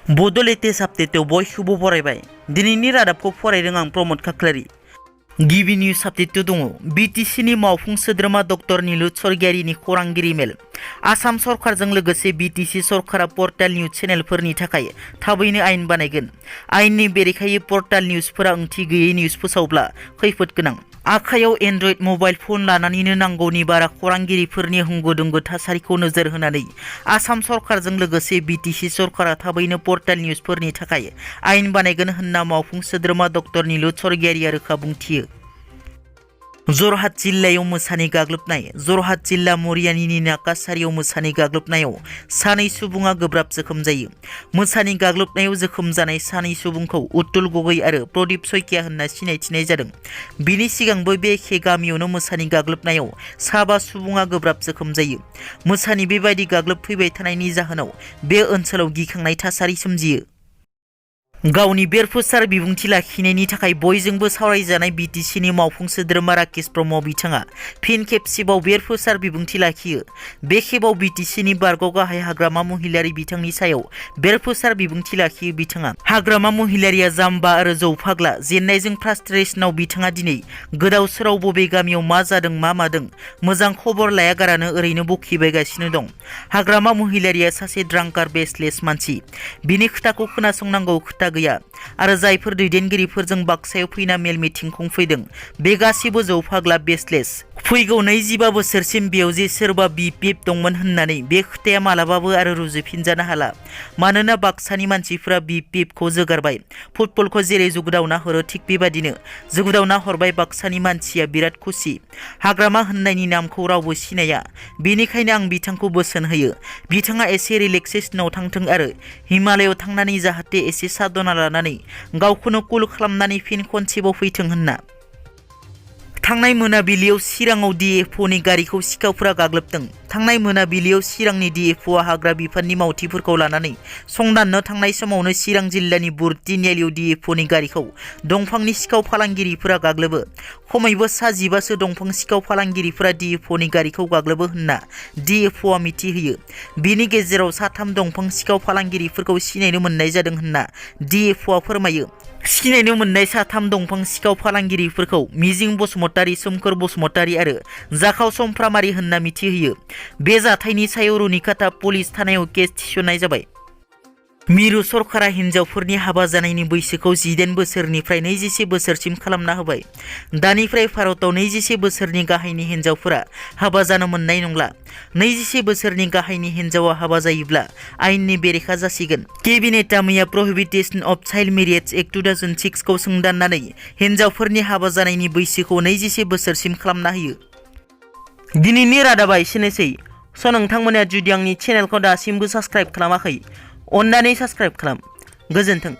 बड' लेटेस्ट आपडेटआव बयखौबो बरायबाय। दिनैनि रादाबखौ फरायदों आं प्रमद खाख्लारि। गिबि निउज आपडेट दङ। बिटिसिनि मावफुं सोद्रोमा डक्टर नीलु स्वर्गियारिनि खौरांगिरि मेल। आसाम सरकारजों लोगोसे बिटिसि सरकारा पर्टेल निउज चेनेलफोरनि थाखाय थाबैनो आयेन बानायगोन। आयेननि बेरेखायै पर्टेल निउजफोरा ओंथि गैयै निउज फोसावब्ला खैफोद गोनां। आखायाव एन्ड्रइड मबाइल फन लानानैनो नांगौनि बारा खौरांगिरिफोरनि होंगो दोंगो थासारिखौ नोजोर होनानै आसाम सरकारजों लोगोसे बिटिसि सरकारा थाबैनो पर्टेल निउजफोरनि थाखाय आयेन बानायगोन होनना मावफुं सोद्रोमा डक्टर नीलु स्वर्गियारिया रोखा बुंथियो। जरहाट जिल्लायाव मोसानि गाग्लोबनाय। जरहाट जिल्ला मरियानिनि नाकासारियाव मोसानि गाग्लोबनायाव सानै सुबुङा गोब्राब जोखोम जायो। मोसानि गाग्लोबनायाव जोखोम जानाय सानै सुबुंखौ उत्तुल गगৈ आरो प्रदीप सयकिया होनना सिनायथिनाय जादों। बिनि सिगांबो बे एखे गामियावनो मोसानि गाग्लोबनायाव 5 सुबुङा गोब्राब जोखोम जायो। मोसानि बेबायदि गाग्लोबफैबाय थानायनि जाहोनाव बे ओनसोलाव गिखांनाय थासारि सोमजियो। गावनि बेरफुसार बिबुंथि लाखिनायनि थाखाय बयजोंबो सावरायजानाय बिटिसिनि मावफुं सोद्रोमा राकेश ब्रह्म बिथाङा फिन खेबसेबाव बेरफुसार बिबुंथि लाखियो। बे खेबाव बिटिसिनि बारग' गाहाय हाग्रामा महिलारि बिथांनि सायाव बेरफुसार बिबुंथि लाखियो बिथाङा। हाग्रामा महिलारिया जाम्बा आरो जौ फाग्ला जेननायजों फ्रास्ट्रेसनाव बिथाङा दिनै गोदाव सोराव बबे गामियाव मा जादों मा मादों मोजां खबर लायागारानो ओरैनो बखिबायगासिनो दं। हाग्रामा महिलारिया सासे ड्रांकार बेसलेस मानसि। बिनि खोथाखौ खोनासंनांगौ खोथा गैया आरो जायफोर दैदेनगिरिफोरजों बाक्सायाव फैना मेल मिटिं खुंफैदों बे गासिबो जौ फाग्ला बेसलेस। फैगौ 25 बोसोरसिम बेयाव जे सोरबा बिपिएफ दंमोन होननानै बे खोथाया मालाबाबो आरो रुजुफिनजानो हाला। मानोना बाक्सानि मानसिफोरा बिपिएफखौ जोगारबाय। फुटबलखौ जेरै जुगदावना हरो थिग बेबादिनो जुगदावना हरबाय बाक्सानि मानसिया बिराद खुसि। हाग्रामा होननायनि नामखौ रावबो सिनाया। बेनिखायनो आं बिथांखौ बोसोन होयो बिथाङा एसे रिलेक्सेसनाव थांथों आरो हिमालयाव थांनानै जाहाथे एसे साधना लानानै गावखौनो कुल खालामनानै फिन खनसेबाव फैथों होनना। थांनाय मोनाबिलियाव चिराङाव डिएफअनि गारिखौ सिखावफोरा गाग्लोबदों। थांनाय मोनाबिलियाव चिरांनि डिएफअआ हाग्रा बिफाननि मावथिफोरखौ लानानै संदाननो थांनाय समावनो चिरां जिल्लानि बुरतिनियालियाव डिएफअनि गारिखौ दंफांनि सिखाव फालांगिरिफोरा गाग्लोबो। खमैबो 15सो दंफां सिखाव फालांगिरिफोरा डिएफअनि गारिखौ गाग्लोबो होनना डिएफअआ मिथिहोयो। बिनि गेजेराव 3 दंफां सिखाव फालांगिरिफोरखौ सिनायनो मोननाय जादों होनना डिएफअआ फोरमायो। सिनायनो मोननाय 3 दंफां सिखाव फालांगिरिफोरखौ मिजिं बसुमतारी, सोमखोर बसुमतारी आरो जाखाव समफ्रामारि होनना मिथिहोयो। बे जाथायनि सायाव रुनिकाटा पुलिस थानायाव केस थिसननाय जाबाय। मिरु सरकारा हिन्जावफोरनि हाबा जानायनि बैसोखौ 18 बोसोरनिफ्राय 21 बोसोरसिम खालामना होबाय। दानिफ्राय भारताव 21 बोसोरनि गाहायनि हिन्जावफोरा हाबा जानो मोननाय नंला। 21 बोसोरनि गाहायनि हिन्जावा हाबा जायोब्ला आयेननि बेरेखा जासिगोन। केबिनेटआ मैया प्रहिबिटेशन अफ चाइल्ड मेरिज एक्ट 2006 खौ सोंदाननानै हिन्जावफोरनि हाबा जानायनि बैसोखौ 21 बोसोरसिम खालामना होयो। दिनैनि रादाबा एसेनोसै। नोंथांमोना जुदि आंनि चेनेलखौ दासिमबो साबस्क्राइब खालामाखै अन्नानै साबस्क्राइब खालाम। गोजोन्थों।